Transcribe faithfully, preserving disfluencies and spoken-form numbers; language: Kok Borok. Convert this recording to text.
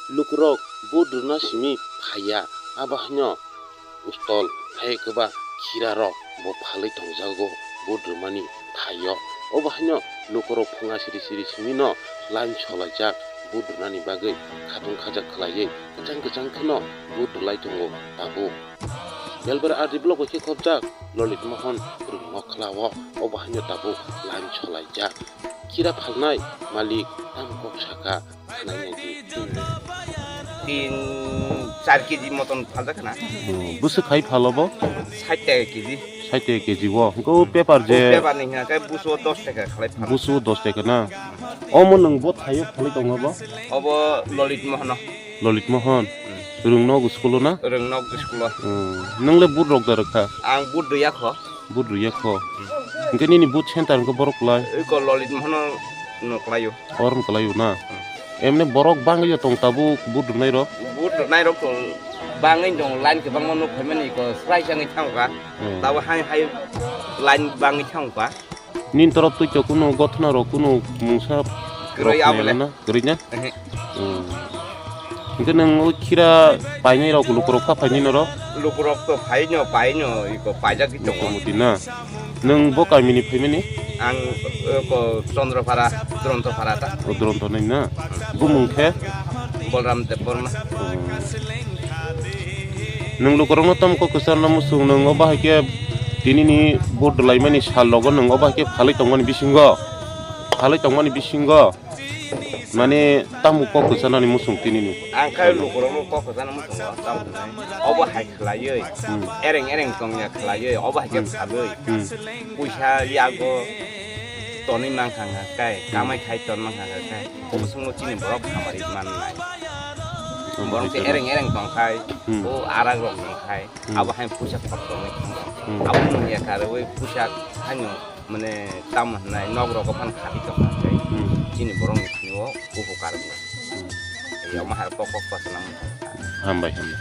Lukurok vote rwna simi phaiya, abo haino ustol hai kwba khirarok bo phalwi tongjago vote rwmani thaio. Obo haino lukurok phunga siri siri simino line solaijak vote rwnani bagwi khatung khajak khlaiwi kwchang kwchang kheno vote rwlai tongo tabuk. Belbera R D block bai khe khopjak Lolit Mohon Rwngmokhlao, obo haino tabuk line solaijak. Khira phalnai malik tamo kok saka, khwnai naidi. Tin, char kg moton phaljak khna. Hmm, bwswk khai phalo bo? Sait taka kg. Sait taka kg o. Hwnkhe o paper je. O paper ni hwnkha khe buso dos taka khlai phano. Buso dos taka na? Omo nwng bo thaio khalai tongo bo? Obo Lolit Mohon o. Lolit Mohon. Hmm. Rwngnog school o na? Rwngnog school o. Hmm. Nwng le vote rok da rwkha? Ang vote rwya kho. Vote rwya kho. Hmm. Hwnkhe nini vote center hwnkhe borok kwlai? Eko Lolit Mohon no kwlaio. Oro kwlaio na? Hmm. Emne borok bangwi tong tabuk vote rwnai rok? Vote rwnai rok to bangwi tong, line kwbangma nuk phaimani ko srai sangwi thangkha. Hmm. Tabo hai hai line bangwi thangkha. Nini torop twi to kunu gothona rok kunu mungsa kwrwi rok abole. Kwrwi na? Ehe. Hmm. Hwnkhe nwng o khira painai rok lukurok kha phainai norok? Lukurok to phaino, paino, iko paijak tongo. Motamuti na? Nwng bo kamini phaimani? Ang, eh, ko Chandrapara, Duronto para ta. O Duronto nai na? Bumung khe? Bolram Debbarma. Hmm. Nwng lukurokno tamo kok kwcharno muchung, nwng o bahai khe tinini vote rwlaimani sal rogo nwng o bahai khe phalwi tongmani bisingo, phalwi tongmani bisingo mane tamo kok kwcharnani muchung tinini? Ang khe lukurokno kok kwcharno muchungo, tamo hwnwi obo hai khlaiwi, hmm, ereng ereng tongya khlaiwi, obo hai khe, hmm, phalwi, hmm, puisa yago tonwi mankha hwnkha khe, hmm, kamai khai ton mankha hwnkha khe, hmm, obo chwngno chini borok hamari mannai. Obo borok hai khe khe ereng ereng tongkhai, hmm, o arak rok nongkhai, hmm, abo hai puisa khorok tongwi thango. Hmm. Abo nungya karwi puisa haino mane tamo hwnai nok rogo phan khabi tongkha khe, hmm, chini borok ni thani o upokar wngo. Hmm. Ei omo hai kok kok kochwlangma tongkha. Hambai, hambai.